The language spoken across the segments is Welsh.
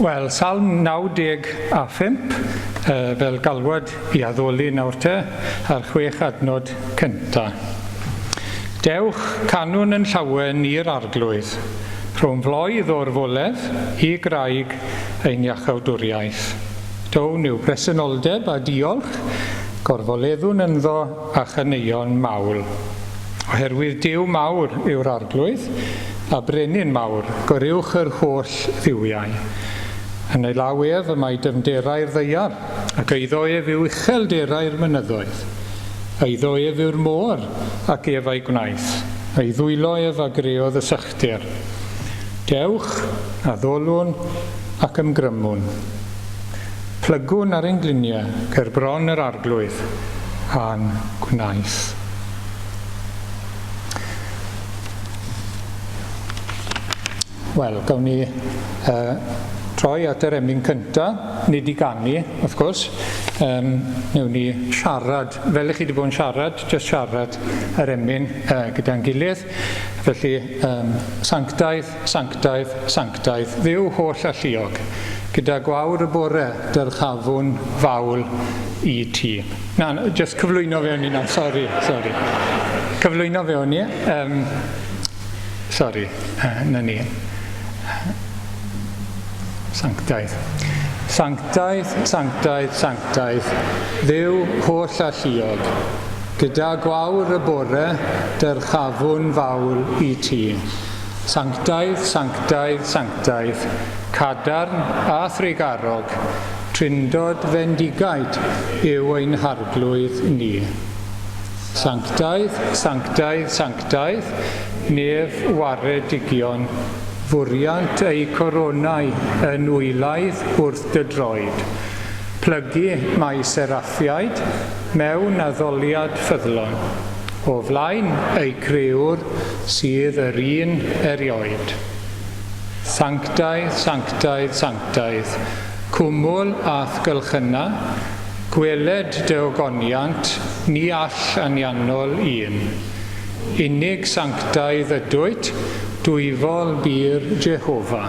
Wel, Salm 95, fel galwad i addoli nawr te, a'r chwech adnod cynta. Dewch, canwn yn llawen i'r Arglwydd, rhwng floedd o'r foledd i graig ein iachawdwriaeth. Down yw presenoldeb a diolch, gorfoleddwn ynddo a chaneuon mawl. Oherwydd Duw mawr yw'r Arglwydd, a Brenin mawr, goruwch yr holl dduwiau. Yn ei law ef y mae dyfnderau'r ddaear, ac eiddo ef yw uchelderau'r mynyddoedd. Eiddo ef yw'r môr, ac ef a'i gwnaeth. Ei ddwylo ef a greodd y sychdir. Dewch, addolwn, ac ymgrymwn. Plygwn ar ein gliniau ger bron yr Arglwydd a'n gwnaeth. Wel, gawn ni uh, troi at yr emyn cynta, nid i ganu, wrth gwrs. Um, newn ni siarad, fel ych chi wedi bod yn siarad, just siarad yr emyn uh, gyda'n gilydd. Felly, um, sanctaidd, sanctaidd, sanctaidd, Dduw holl alluog, gyda gwawr y bore dyrchafwn fawl i ti. Na, just cyflwyno fe o'n i na, sori, sori. Cyflwyno fe o'n i. Um, sori, uh, na ni. Sanctaidd. Sanctaidd, sanctaidd, sanctaidd, Dduw holl alluog, gyda gwawr y bore, dyrchafwn fawl i ti. Sanctaidd, sanctaidd, sanctaidd, cadarn a thrugarog, Trindod fendigaid yw ein Harglwydd ni. Sanctaidd, sanctaidd, sanctaidd, nef waredigion, fwriant eu coronau yn wylaidd wrth dy droed. Plygu mae seraffiaid mewn addoliad ffyddlon, o flaen eu Crëwr sydd yr un erioed. Sanctaidd, sanctaidd, sanctaidd, cwmwl a'th gylchyna, gweled dy ogoniant, ni all anianol un. Unig sanctaidd ydwyt, dwyfol bur Jehofa,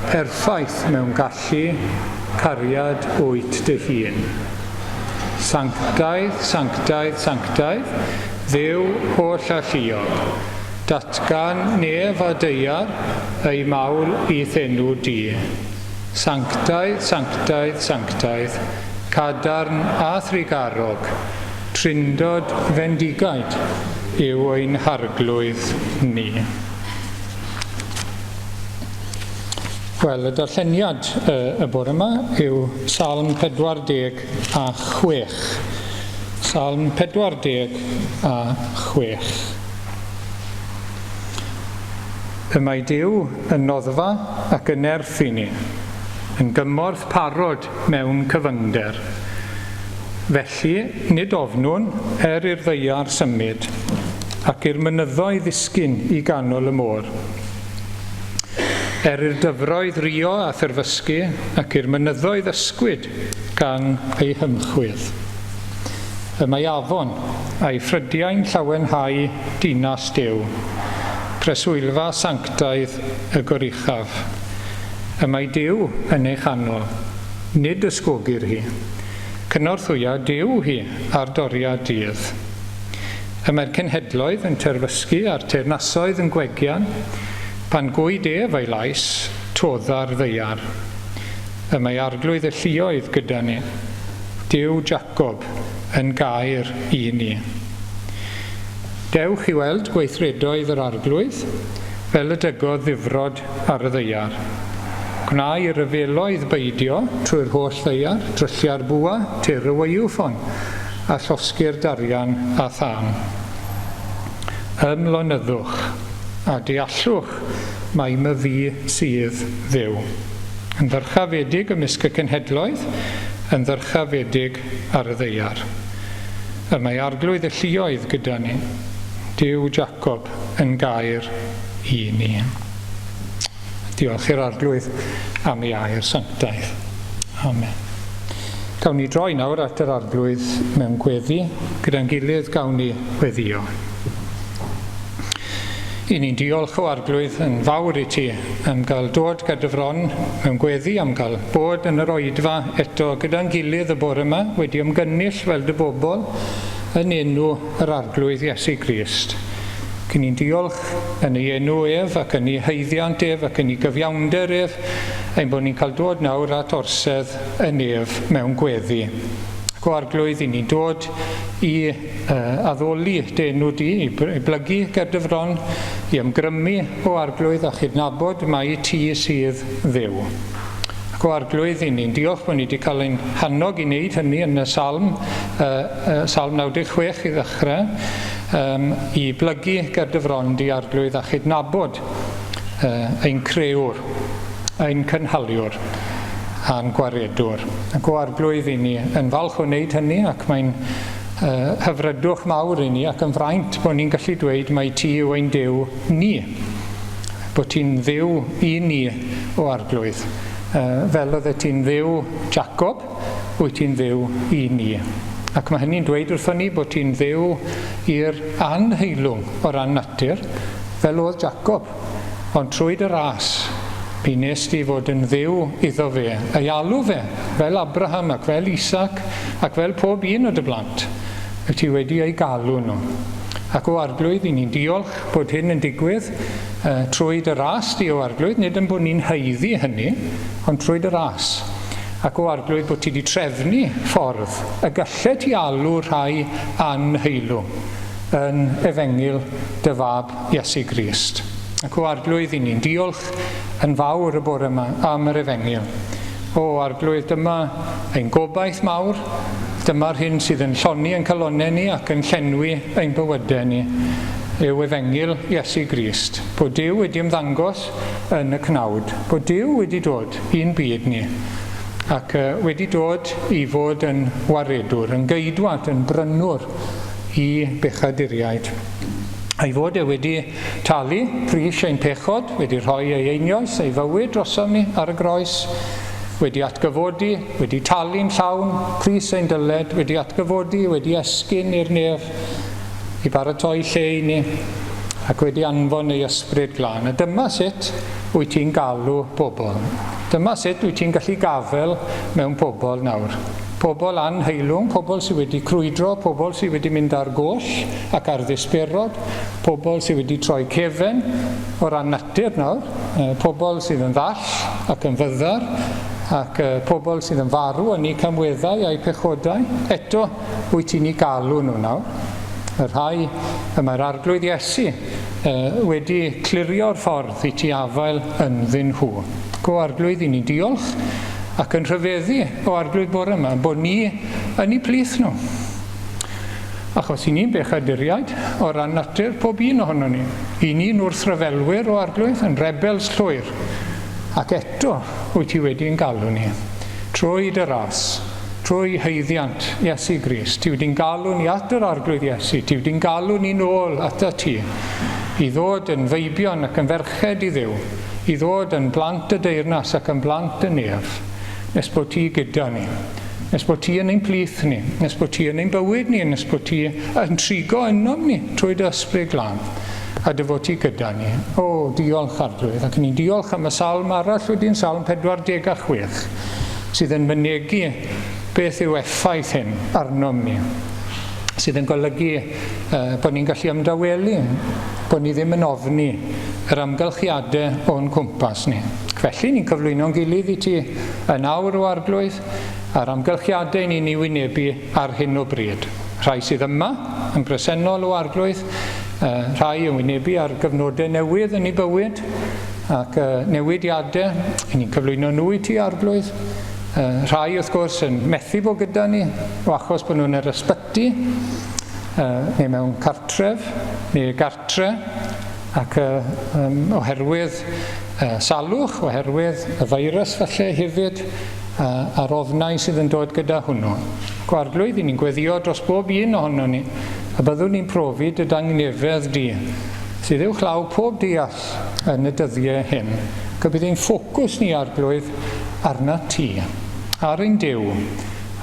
perffaith mewn gallu, cariad wyt dy hun. Sanctaidd, sanctaidd, sanctaidd, Dduw holl alluog. Datgan nef a daear ei mawl i'th enw di. Sanctaidd, sanctaidd, sanctaidd, cadarn a thrugarog, trindod fendigaid yw ein Harglwydd ni. Wel, y darlleniad y bore yma yw Salm 46. Salm 46. Y mae Duw yn noddfa ac yn nerth i ni, yn gymorth parod mewn cyfyngder. Felly, nid ofnwn er i'r ddaear symud, ac i'r mynyddoedd ddisgyn i ganol y môr. Er i'r dyfroedd rio a therfysgu, ac i'r mynyddoedd ysgwyd gan eu hymchwydd. Y mae afon, a'i ffrydiau'n llawenhau dinas Duw, preswylfa sanctaidd y Goruchaf. Y mae Duw yn ei chanol, nid ysgogir hi. Cynorthwya Duw hi ar doriad dydd. Y mae'r cenhedloedd yn terfysgu a'r teyrnasoedd yn gwegian, pan gwyd ef ei lais, todda'r ddaear. Y mae Arglwydd y lluoedd gyda ni, Duw Jacob yn gaer i ni. Dewch i weld gweithredoedd yr Arglwydd, fel y dygodd ddifrod ar y ddaear. Gwna i ryfeloedd beidio trwy'r holl ddaear, dryllia'r bwa, tir y waywffon, a llosgi'r darian a thân. Ymlonyddwch, a deallwch mai myfi sydd Dduw. Yn ddyrchafedig ymysg y cenhedloedd, yn ddyrchafedig ar y ddaear. Y mae Arglwydd y lluoedd gyda ni, Duw Jacob yn gaer i ni. Diolch i'r Arglwydd am ei air sanctaidd. Amen. Gawn ni droi nawr at yr Arglwydd mewn gweddi. Gyda'n gilydd gawn ni weddio. I ni'n diolch o Arglwydd yn fawr i ti am gael dod ger dy fron mewn gweddi, am gael bod yn yr oedfa eto gyda'n gilydd y bore yma, wedi ymgynnull fel dy bobl yn enw yr Arglwydd Iesu Grist. Cyn ni'n diolch yn ei enw ef ac yn ei haeddiant ef ac yn ei gyfiawnder ef, ein bod ni'n cael dod nawr at orsedd yn ef mewn gweddi. Ac o Arglwydd, i ni'n dod i addoli dy enw di, i blygu ger dy fron, i ymgrymu o Arglwydd a chydnabod mai ti sydd Dduw. Ac o Arglwydd, i ni'n diolch bod ni wedi cael ein hannog i wneud hynny yn y Salm, Salm 96 i ddechrau, um, i blygu ger dy fron di Arglwydd a chydnabod ein crëwr, ein cynhaliwr a'n gwaredwr. Ac o Arglwydd, i ni yn falch o wneud hynny ac mae'n hyfrydwch mawr i ni ac yn fraint bod ni'n gallu dweud mai ti yw ein Duw ni. Bod ti'n Dduw i ni o Arglwydd. Fel oeddet ti'n Dduw Jacob, wyt ti'n Dduw i ni. Ac mae hynny'n dweud wrthon ni bod ti'n Dduw i'r anheilwng o ran natur, fel oedd Jacob. Ond trwy dy ras, mi wnes di fod yn Dduw iddo fe, ei alw fe, fel Abraham ac fel Isaac ac fel pob un o dy blant, wyt ti wedi eu galw nhw. Ac o Arglwydd, i ni'n diolch bod hyn yn digwydd trwy dy ras di, o Arglwydd, nid yn bod ni'n haeddu hynny, ond trwy dy ras. Ac o Arglwydd, bod ti wedi trefnu ffordd y gallet ti alw rhai anheilwng yn efengyl dy fab Iesu Grist. Ac o Arglwydd, i ni'n diolch yn fawr y bore yma am yr efengyl. O Arglwydd, dyma ein gobaith mawr, dyma'r hyn sydd yn llonni ein calonnau ni ac yn llenwi ein bywydau ni, yw efengyl Iesu Grist. Bod Duw wedi ymddangos yn y cnawd, bod Duw wedi dod i'n byd ni, ac wedi dod i fod yn waredwr, yn geidwad, yn brynwr i bechaduriaid. A'i fod e wedi talu pris ein pechod, wedi rhoi ei einioes, ei fywyd drosom ni ar y groes, wedi atgyfodi, wedi talu'n llawn pris ein dyled, wedi atgyfodi, wedi esgyn i'r nef i baratoi lle i ni, ac wedi anfon ei ysbryd glân. A dyma sut wyt ti'n galw bobl. Dyma sut wyt ti'n gallu gafael mewn pobl nawr. Pobl anheilwng, pobl sydd wedi crwydro, pobl sydd wedi mynd ar goll ac ar ddisberod, pobl sydd wedi troi cefen o ran natur nawr, pobl sydd yn ddall ac yn fyddar, ac pobl sydd yn farw yn eu camweddau a'u pechodau. Eto, wyt ti'n eu galw nhw nawr. Y rhai y mae'r Arglwydd Iesu wedi clirio'r ffordd i ti afael ynddyn nhw. Go Arglwydd, i ni diolch ac yn rhyfeddu o Arglwydd bore yma bod ni yn eu plith nhw. Achos i ni'n bechaduriaid o ran natur pob un ohono ni. I ni'n wrthryfelwyr o Arglwydd, yn rebels llwyr. Ac eto wyt ti wedi'n galw ni trwy dy ras, trwy haeddiant Iesu Grist. Ti wedi'n galw ni at yr Arglwydd Iesu. Ti wedi'n galw ni nôl ata ti i ddod yn feibion ac yn ferched i Dduw, i ddod yn blant y deyrnas ac yn blant y nef, nes bod ti gyda ni, nes bod ti yn ein plith ni, nes bod ti yn ein bywyd ni, nes bod ti yn trigo ynom ni trwy dy Ysbryd Glân, a dy fod ti gyda ni. O, diolch Arglwydd. Ac ni'n diolch am y salm arall wedyn, Salm 46, sydd yn mynegi beth yw effaith hyn arnom ni, sydd yn golygu bod ni'n gallu ymdawelu, bod ni ddim yn ofni yr amgylchiadau o'n cwmpas ni. Felly, ni'n cyflwyno'n gilydd i ti yn awr o Arglwydd, a'r amgylchiadau ni'n ei wynebu ar hyn o bryd. Rhai sydd yma yn bresennol o Arglwydd, rhai yn wynebu ar gyfnodau newydd yn eu bywyd, ac newidiadau, ni'n cyflwyno nhw i ti Arglwydd. Rhai wrth gwrs yn methu bod gyda ni o achos bod nhw'n yr ysbyty, neu mewn cartref, neu gartre, ac oherwydd salwch, oherwydd y feirws falle hefyd, a'r ofnau sydd yn dod gyda hwnnw. Gwarglwydd, i ni'n gweddio dros bob un ohono ni, a byddwn ni'n profi dy dangnefedd di, sydd uwchlaw pob deall yn y dyddiau hyn. Ac y bydd ein ffocws ni, Arglwydd, arnat ti, ar ein Duw,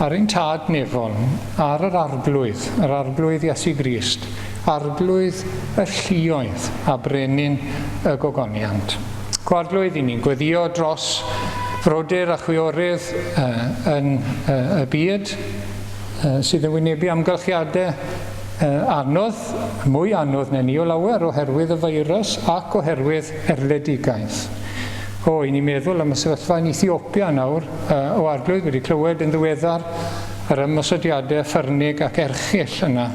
ar ein Tad nefol, ar yr Arglwydd, yr Arglwydd Iesu Grist, Arglwydd y lluoedd a brenin y gogoniant. Gwarglwydd, i ni'n gweddio dros frodyr a chwiorydd yn y byd sydd yn wynebu amgylchiadau anodd, mwy anodd na ni o lawer, oherwydd y feirws ac oherwydd erledigaeth. O, i ni'n meddwl am y sefyllfa yn Ethiopia nawr, o Arglwydd, wedi clywed yn ddiweddar yr ymosodiadau ffyrnig ac erchyll yna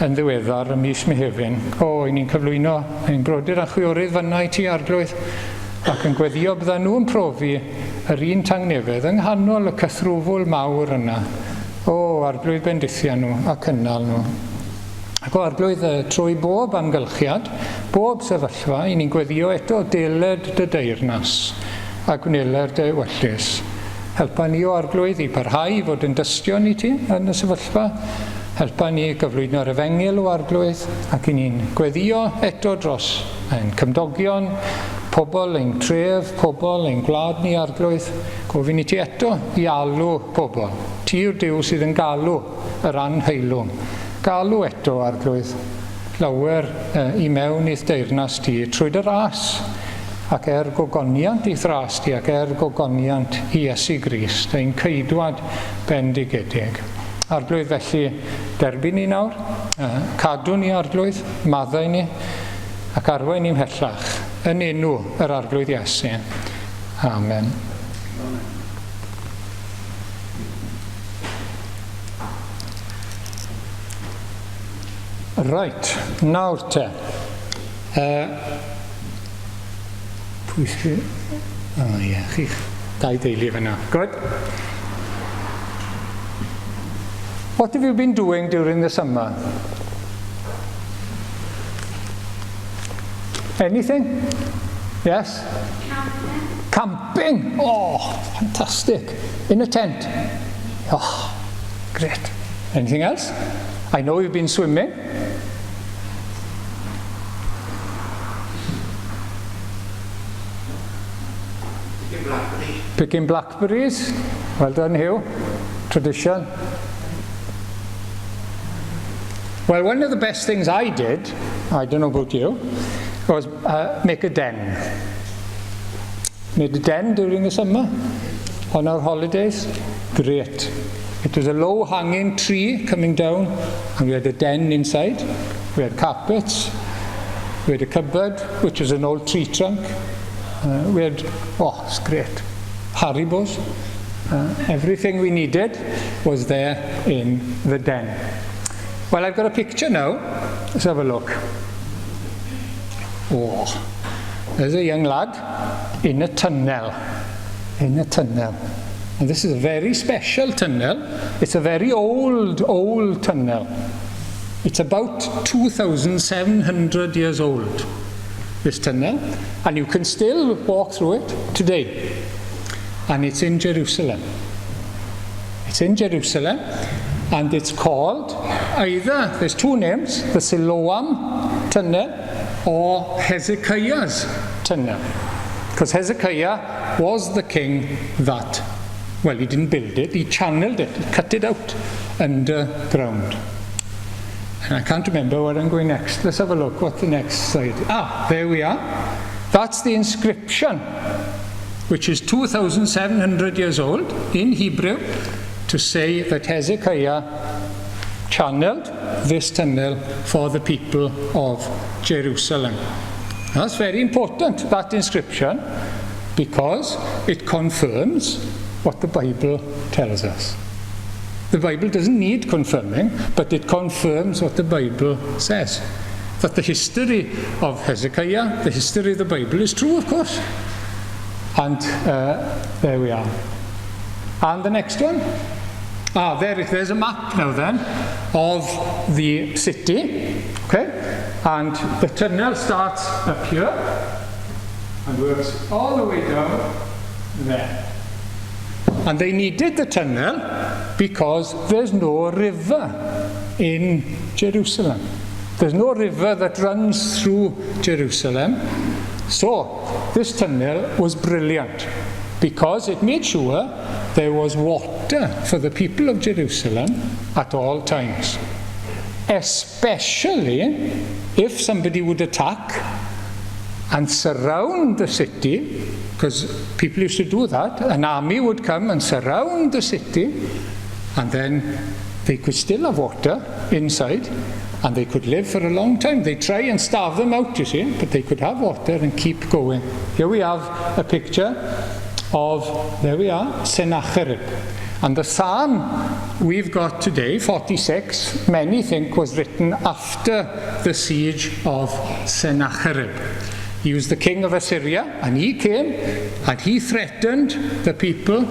yn ddiweddar ym mis Mehefin. O, i ni'n cyflwyno ein brodyr a chwiorydd fyna i ti, Arglwydd, ac yn gweddio bydda nhw yn profi yr un tangnefedd yng nghanol y cythrwfwl mawr yna. O, Arglwydd bendithia nhw a cynnal nhw. Ac o Arglwydd, trwy bob amgylchiad, bob sefyllfa, i ni'n gweddio eto, deled dy deyrnas a gwneler dy ewyllys. Helpa ni, o Arglwydd, i parhau i fod yn dystion i ti yn y sefyllfa. Helpa ni i gyflwyno'r efengyl, o Arglwydd, ac i ni'n gweddio eto dros ein cymdogion, pobl ein tref, pobl ein gwlad ni, Arglwydd. Gofyn i ti eto i alw pobl. Ti yw'r Duw sydd yn galw yr anheilwng. Galw eto, Arglwydd, lawer i mewn i'th deyrnas ti trwy dy ras, ac er gogoniant i'th ras di, ac er gogoniant i Iesu Grist, ein Ceidwad bendigedig. Arglwydd, felly, derbyn ni nawr, cadw ni, Arglwydd, maddau ni, ac arwain ni mhellach, yn enw yr Arglwydd Iesu. Amen. Reit, nawr te. Pwy sydd... O oh, ie, chi'ch dau deulu fyna. Good. What have you been doing during the summer? Anything? Yes? Camping. Camping! Oh, fantastic. In a tent? Oh, great. Anything else? I know you've been swimming. Picking blackberries. Picking blackberries. Well done, Hugh. Tradition. Well, one of the best things I did, I don't know about you, was make a den. Made a den during the summer on our holidays. Great. It was a low-hanging tree coming down, and we had a den inside. We had carpets. We had a cupboard, which was an old tree trunk. We had, oh, it's great. Haribos. Everything we needed was there in the den. Well, I've got a picture now. Let's have a look. Oh, there's a young lad in a tunnel. In a tunnel. And this is a very special tunnel. It's a very old, old tunnel. It's about 2,700 years old, this tunnel. And you can still walk through it today. And it's in Jerusalem. It's in Jerusalem, and it's called either, there's two names, the Siloam Tunnel or Hezekiah's Tunnel. Because Hezekiah was the king that, well, he didn't build it, he channeled it, he cut it out underground. And I can't remember where I'm going next. Let's have a look what the next slide. Ah, there we are. That's the inscription, which is 2,700 years old in Hebrew, to say that Hezekiah channeled this tunnel for the people of Jerusalem. That's very important, that inscription, because it confirms what the Bible tells us. The Bible doesn't need confirming, but it confirms what the Bible says. That the history of Hezekiah, the history of the Bible is true, of course. And there we are. And the next one? Ah, there's a map now then of the city. Okay? And the tunnel starts up here and works all the way down there. And they needed the tunnel because there's no river in Jerusalem. There's no river that runs through Jerusalem. So this tunnel was brilliant because it made sure there was water for the people of Jerusalem at all times. Especially if somebody would attack and surround the city, because people used to do that. An army would come and surround the city, and then they could still have water inside, and they could live for a long time. They try and starve them out, you see, but they could have water and keep going. Here we have a picture of, there we are, Sennacherib. And the psalm we've got today, 46, many think was written after the siege of Sennacherib. He was the king of Assyria, and he came and he threatened the people,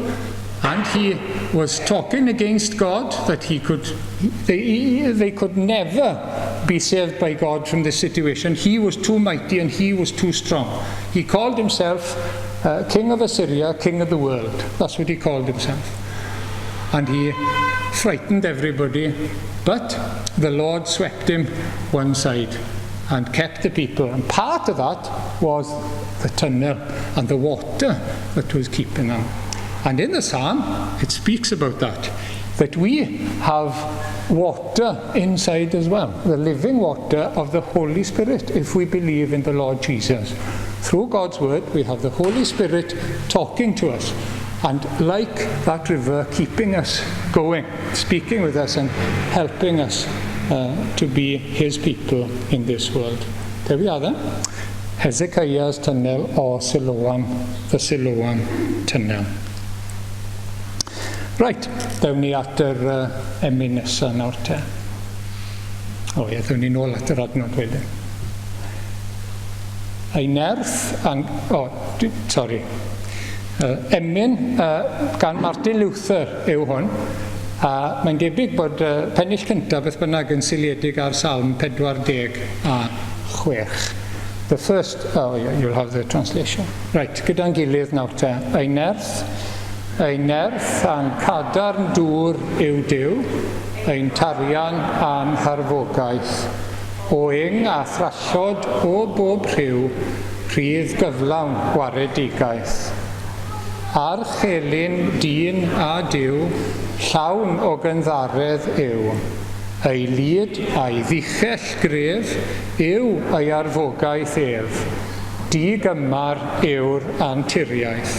and he was talking against God that he could, they, they could never be saved by God from this situation. He was too mighty and he was too strong. He called himself King of Assyria, King of the world. That's what he called himself. And he frightened everybody, but the Lord swept him one side and kept the people. And part of that was the tunnel and the water that was keeping them. And in the psalm, it speaks about that, that we have water inside as well, the living water of the Holy Spirit, if we believe in the Lord Jesus. Through God's word, we have the Holy Spirit talking to us. And like that river, keeping us going, speaking with us and helping us to be his people in this world. There we are then. Hezekiah's tunnel or Siloam, the Siloam tunnel. Right, dewn ni at yr emyn nesaf nawr te. O ie, ddewn ni nôl at yr adnod wedyn. Ei nerth, an, o, oh, sorry. Emyn gan Martin Luther yw hwn. A mae'n debyg bod pennill cyntaf beth bynnag yn seiliedig ar Salm 46. The first, oh yeah, you'll have the translation. Right, gyda'n gilydd nawr te. Ei nerth a'n cadarn dŵr yw Duw, ein tarian a'n harfogaeth. O ing a thrallod o bob rhyw, rhydd gyflawn waredigaeth. Arch-elyn dyn a Duw, llawn o gynddaredd yw. Ei lid a'i ddichell gref yw ei arfogaeth ef. Digymar yw'r anturiaeth.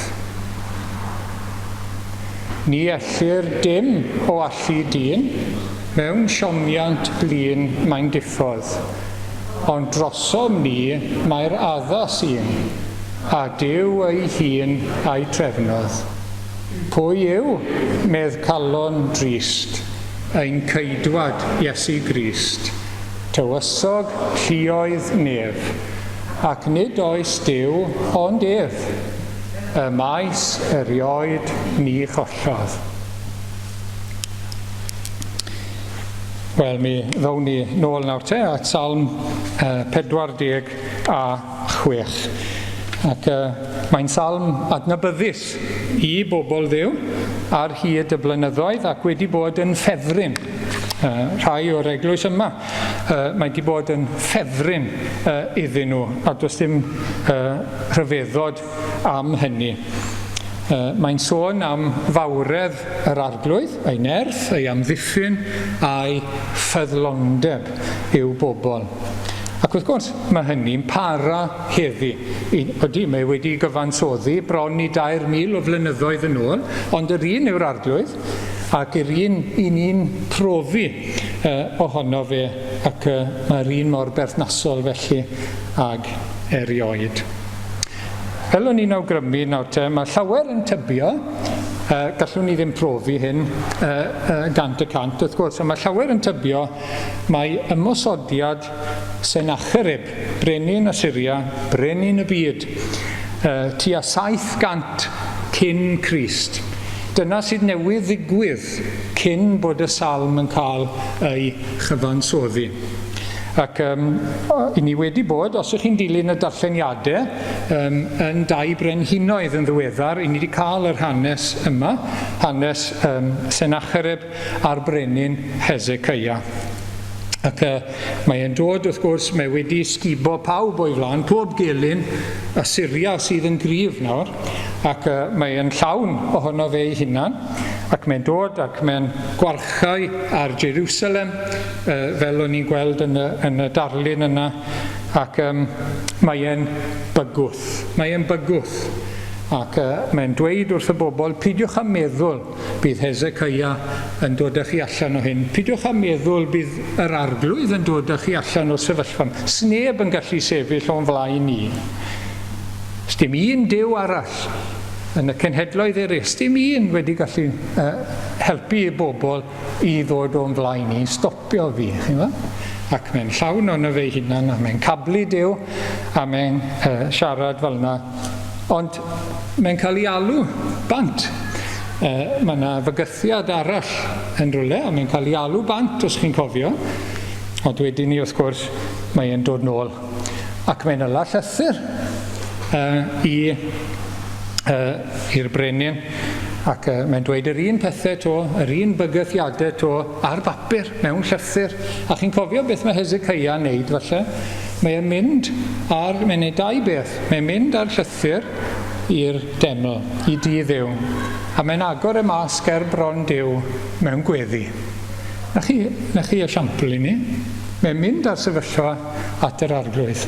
Ni ellir dim o allu dyn, mewn siomiant blin mae'n diffodd. Ond drosom ni mae'r addas un, a Duw ei hun a'i trefnodd. Pwy yw, medd calon drist, ein ceidwad Iesu Grist, tywysog lluoedd nef, ac nid oes Duw ond ef, y maes erioed ni chollodd. Wel, mi ddown ni nôl nawr te at Salm 46. Ac mae'n salm adnabyddus i bobl Dduw ar hyd y blynyddoedd ac wedi bod yn ffefryn. Rhai o'r eglwys yma, mae wedi bod yn ffefryn iddyn nhw, a does dim rhyfeddod am hynny. Mae'n sôn am fawredd yr Arglwydd, ei nerth, ei amddiffyn a'i ffyddlondeb i'w bobl. Ac wrth gwrs, mae hynny'n para heddi. Ydy, mae wedi gyfansoddi bron i 3,000 o flynyddoedd yn ôl, ond yr un yw'r Arglwydd, ac yr un i ni'n profi ohono fe, ac mae'r un mor berthnasol felly ag erioed. Fel o'n i'n awgrymu nawr te, mae llawer yn tybio, gallwn ni ddim profi hyn 100% wrth gwrs, ond mae llawer yn tybio mae ymosodiad Sennacherib, brenin Assyria, brenin y byd, tua 700 cyn Crist. Dyna sydd newydd ddigwydd cyn bod y salm yn cael ei chyfansoddi. Ac i ni wedi bod, os ych chi'n dilyn y darlleniadau, yn dau brenhinoedd yn ddiweddar, i ni wedi cael yr hanes yma, hanes Sennacherib a'r brenin Hezekiah. Ac mae e'n dod, wrth gwrs, mae wedi sgubo pawb o'i flaen, pob gelyn Asyria sydd yn gryf nawr, ac mae e'n llawn ohono fe ei hunan, ac mae'n dod ac mae'n gwarchau ar Jerusalem, fel o'n i'n gweld yn y, yn y darlun yna, ac um, mae e'n bygwth. Mae e'n bygwth. Ac mae'n dweud wrth y bobl, pidiwch â meddwl bydd Hezekiah yn dod â chi allan o hyn. Pidiwch â meddwl bydd yr Arglwydd yn dod â chi allan o'r sefyllfa. Sneb yn gallu sefyll o'n flaen i. Sdim un Duw arall yn y cenhedloedd eraill. Sdim un wedi gallu uh, helpu i bobl i ddod o'n flaen i, stopio fi. Chi'n Ac mae'n llawn ono fe hunan, a mae'n cablu Duw, a mae'n uh, siarad fel yna. Ond mae'n cael ei alw bant. Uh, mae yna fygythiad arall yn rhywle, a mae'n cael ei alw bant, os chi'n cofio. Ond wedyn ni, wrth gwrs, mae e'n dod nôl. Ac mae'n yla llythyr uh, i, uh, i'r brenin, ac uh, mae'n dweud yr un pethau to, yr un bygythiadau to, ar bapur, mewn llythyr. A chi'n cofio beth mae Hezekiah yn neud, falle? Mae e'n mynd ar, mae'n neud dau beth. Mae'n mynd â'r llythyr i'r deml, i dŷ Dduw, a mae'n agor e mas ger bron Duw mewn gweddi. Na chi, na chi esiampl i ni. Mae'n mynd â'r sefyllfa at yr Arglwydd,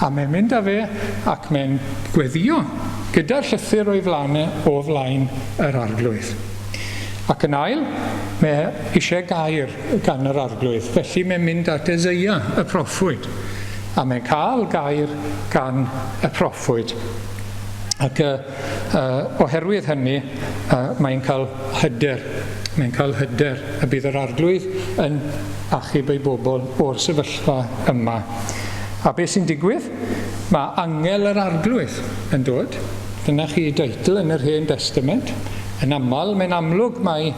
a mae'n mynd â fe ac mae'n gweddio gyda'r llythyr o'i flaen e o flaen yr Arglwydd. Ac yn ail, mae eisiau gair gan yr Arglwydd, felly mae'n mynd at Eseia, y proffwyd. A mae'n cael gair gan y proffwyd. Ac uh, uh, oherwydd hynny, uh, mae'n cael hyder. Mae'n cael hyder y bydd yr Arglwydd yn achub ei bobl o'r sefyllfa yma. A beth sy'n digwydd? Mae angel yr Arglwydd yn dod. Dyna chi deitl yn yr Hen Destament. Yn aml, mae'n amlwg mai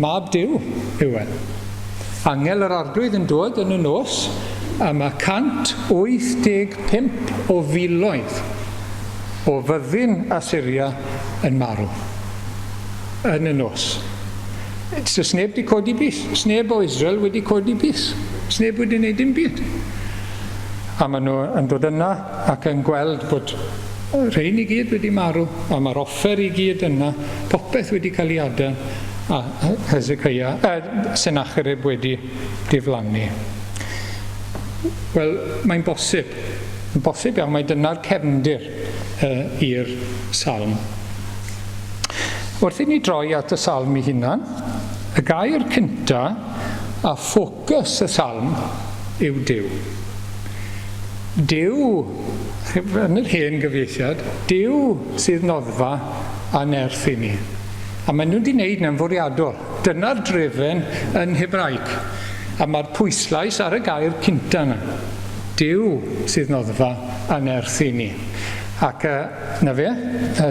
Mab Duw yw e. Angel yr Arglwydd yn dod yn y nos, a mae 185 o filoedd o fyddin Asyria yn marw. Yn y nos. Does neb wedi codi bys. Sneb o Israel wedi codi bys. Sneb wedi gwneud dim byd. A maen nhw yn dod yna ac yn gweld bod rhein i gyd wedi marw, a mae'r offer i gyd yna, popeth wedi cael ei adael, a Hezekiah, Sennacherib wedi diflannu. Wel, mae'n bosib. Yn bosib iawn, mae dyna'r cefndir uh, i'r salm. Wrth i ni droi at y salm ei hunan, y gair cynta a ffocws y salm yw Duw. Duw, yn yr hen gyfieithiad, Duw sydd noddfa a nerth i ni. A maen nhw wedi wneud na'n fwriadol. Dyna'r drefen yn Hebraeg. A mae'r pwyslais ar y gair cynta yna. Duw sydd noddfa a nerth i ni. Ac uh, na fe,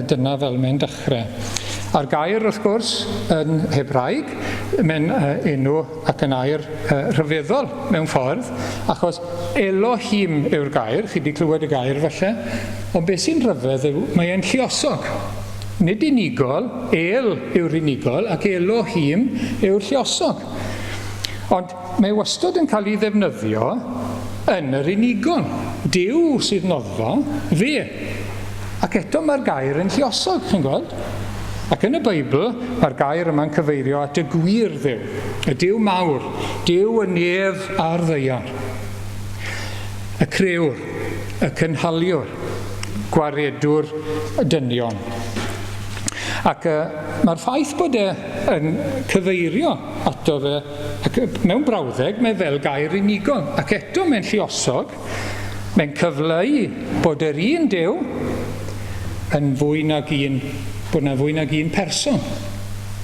dyna fel mae'n dechrau. A'r gair, wrth gwrs, yn Hebraeg, mae'n uh, enw ac yn air uh, rhyfeddol mewn ffordd, achos Elohim yw'r gair, chi wedi clywed y gair falle, ond beth sy'n rhyfedd yw mae e'n lluosog. Nid unigol, El yw'r unigol ac Elohim yw'r lluosog. Ond mae wastad yn cael ei ddefnyddio yn yr unigol. Duw sydd noddfa, fe. Ac eto mae'r gair yn lluosog, chi'n gweld? Ac yn y Beibl, mae'r gair yma'n cyfeirio at y gwir Dduw, y Duw mawr, Duw y nef a'r ddaear. Y crëwr, y cynhaliwr, gwaredwr y dynion. Ac uh, mae'r ffaith bod e yn cyfeirio ato fe, ac mewn brawddeg mae fel gair unigol, ac eto mae'n lluosog, mae'n cyfleu bod yr un Duw yn fwy nag un, bod yna fwy nag un person.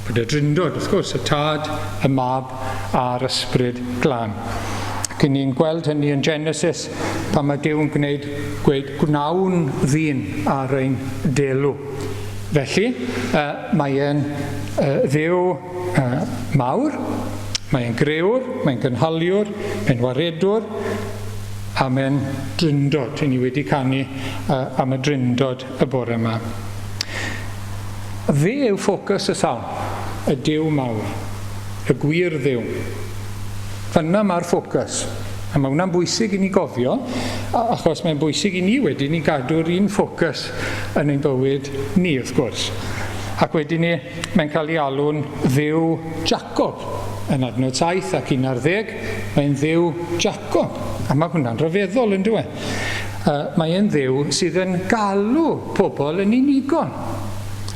Bod y Drindod, wrth gwrs, y Tad, y Mab a'r Ysbryd Glân. Ac ni'n gweld hynny yn Genesis pan mae Duw yn gwneud gweud gwnawn ddyn ar ein delw. Felly, uh, mae e'n uh, Dduw uh, mawr, mae'n grëwr, mae'n gynhaliwr, mae'n waredwr, a mae'n drindod. Ni wedi canu uh, am y drindod y bore yma. Fe yw ffocws y salm, y Duw mawr, y gwir Dduw. Fanna mae'r ffocws. A mae hwnna'n bwysig i ni gofio, achos mae'n bwysig i ni wedyn i gadw'r un ffocws yn ein bywyd ni, wrth gwrs. Ac wedyn ni, mae'n cael ei alw'n Dduw Jacob. Yn adnod 7 ac 11, mae'n Dduw Jacob. A mae hwnna'n rhyfeddol, yn dyw e? Mae e'n Dduw sydd yn galw pobl yn unigol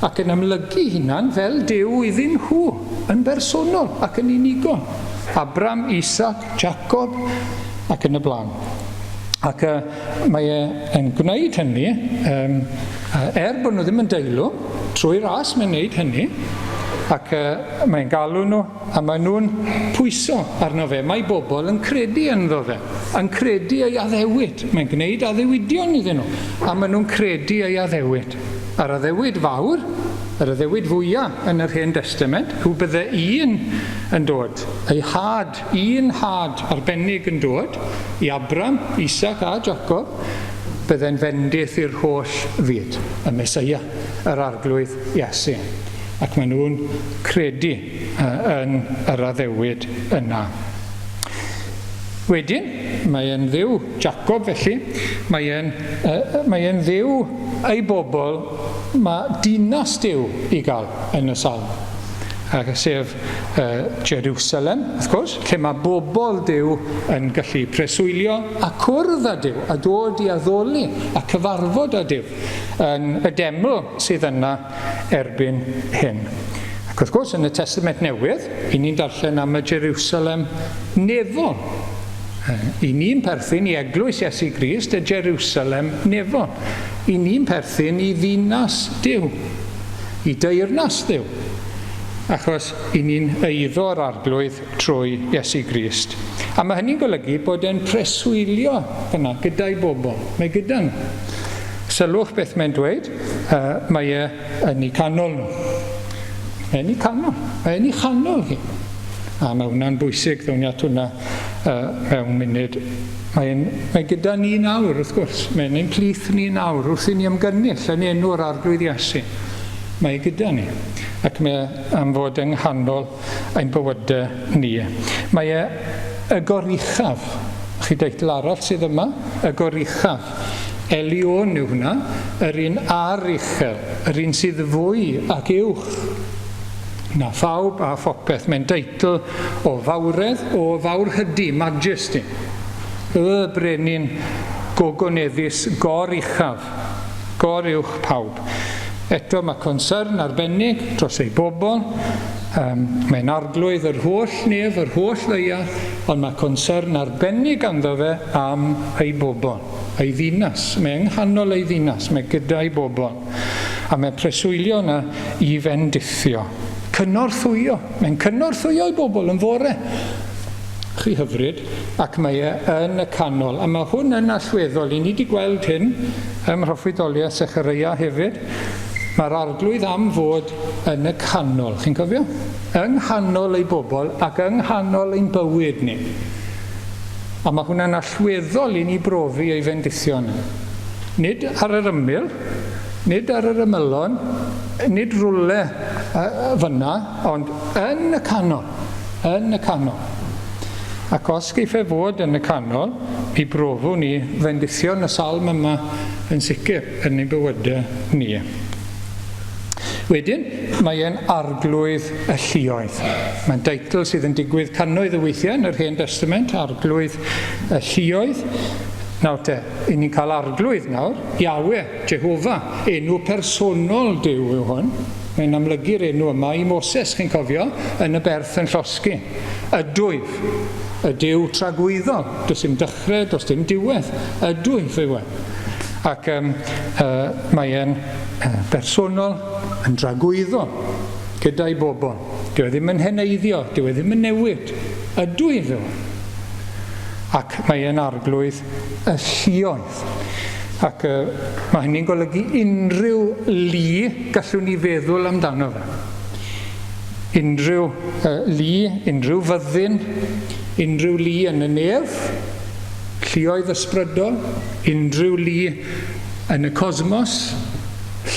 ac yn amlygu hunan fel Duw iddyn nhw, yn bersonol ac yn unigol. Abram, Isaac, Jacob ac yn y blaen. Ac uh, mae e yn gwneud hynny, um, er bod nhw ddim yn deilw, trwy ras mae'n gwneud hynny, ac uh, mae'n galw nhw, a maen nhw'n pwyso arno fe. Mae bobl yn credu ynddo fe, yn credu ei addewid. Mae'n gwneud addewidion iddyn nhw, a maen nhw'n credu ei addewid. A'r addewid fawr, yr addewid fwyaf yn yr Hen Destament, yw bydde un yn dod, ei had, un had arbennig yn dod i Abram, Isaac a Jacob, bydde'n fendith i'r holl fyd, y Meseia, yr Arglwydd Iesu. Ac maen nhw'n credu yn yr addewid yna. Wedyn, mae e'n Dduw Jacob felly, mae e'n, mae e'n Dduw ei bobl, mae dinas Duw i gael yn y salm, sef Jerusalem, wrth gwrs, lle mae bobl Duw yn gallu preswylio a cwrdd â Duw, a dod i addoli a cyfarfod â Duw yn y deml sydd yna erbyn hyn. Ac wrth gwrs, yn y Testament Newydd, i ni'n darllen am y Jerusalem nefol. I ni'n perthyn i eglwys Iesu Grist, y Jerusalem nefol. I ni'n perthyn i ddinas Duw, i deyrnas Dduw, achos i ni'n eiddo'r Arglwydd trwy Iesu Grist. A mae hynny'n golygu bod e'n preswylio fyna gyda'i bobl. Mae gyda nhw. Sylwch beth mae'n dweud, uh, mae e yn eu canol nhw. Mae yn eu canol. Mae yn ei chanol hi. A mae hwnna'n bwysig, ddown ni at hwnna uh, mewn munud. Mae'n, mae gyda ni nawr, wrth gwrs. Mae'n ein plith ni nawr, wrth i ni ymgynnull yn enw'r Arglwydd Iesu. Mae gyda ni. Ac mae am fod yng nghanol ein bywydau ni. Mae e y goruchaf. Chi deitl arall sydd yma, y goruchaf. Elion yw hwnna, yr un ar uchel, yr un sydd fwy ac uwch na phawb a phopeth. Mae'n deitl o fawredd, o fawrhydi, majesty. Y brenin gogoneddus goruchaf, goruwch pawb. Eto mae concern arbennig dros ei bobl. Um, mae'n arglwydd yr holl nef, yr holl ddaear, ond mae concern arbennig ganddo fe am ei bobl, ei ddinas. Mae yng nghanol ei ddinas, mae gyda'i bobl. A mae preswylio yna i fendithio. Cynorthwyo. Mae'n cynorthwyo ei bobl yn fore. Chi hyfryd, ac mae e yn y canol. A mae hwn yn allweddol. I ni wedi gweld hyn ym mhroffwydoliaeth Sechareia hefyd. Mae'r Arglwydd am fod yn y canol. Chi'n cofio? Yng nghanol ei bobl ac yng nghanol ein bywyd ni. A mae hwnna'n allweddol i ni brofi ei fendithion. Nid ar yr ymyl, nid ar yr ymylon, nid rwle fyna, ond yn y canol. Yn y canol. Ac os geiff e fod yn y canol, mi brofwn ni fendithion y salm yma yn sicr yn ein bywydau ni. Wedyn, mae e'n arglwydd y lluoedd. Mae'n deitl sydd yn digwydd cannoedd o weithiau yn yr Hen Destament, arglwydd y lluoedd. Nawr te, i ni'n cael arglwydd nawr, Yahweh, Jehofa, enw personol Duw yw hwn. Mae'n amlygu'r enw yma i Moses, chi'n cofio, yn y berth yn llosgi. Ydwyf, y Duw tragwyddol. Does dim dechrau, does dim diwedd. Ydwyf yw e. Ac um, uh, mae e'n uh, bersonol, yn dragwyddol, gyda'i bobl. Dyw e ddim yn heneiddio, dyw e ddim yn newid. Ydwyf yw e. Ac mae e'n arglwydd y lluoedd. Ac uh, mae hynny'n golygu unrhyw lu gallwn ni feddwl amdano fe. Unrhyw uh, lu, unrhyw fyddin, unrhyw lu yn y nef, lluoedd ysbrydol, unrhyw lu yn y cosmos,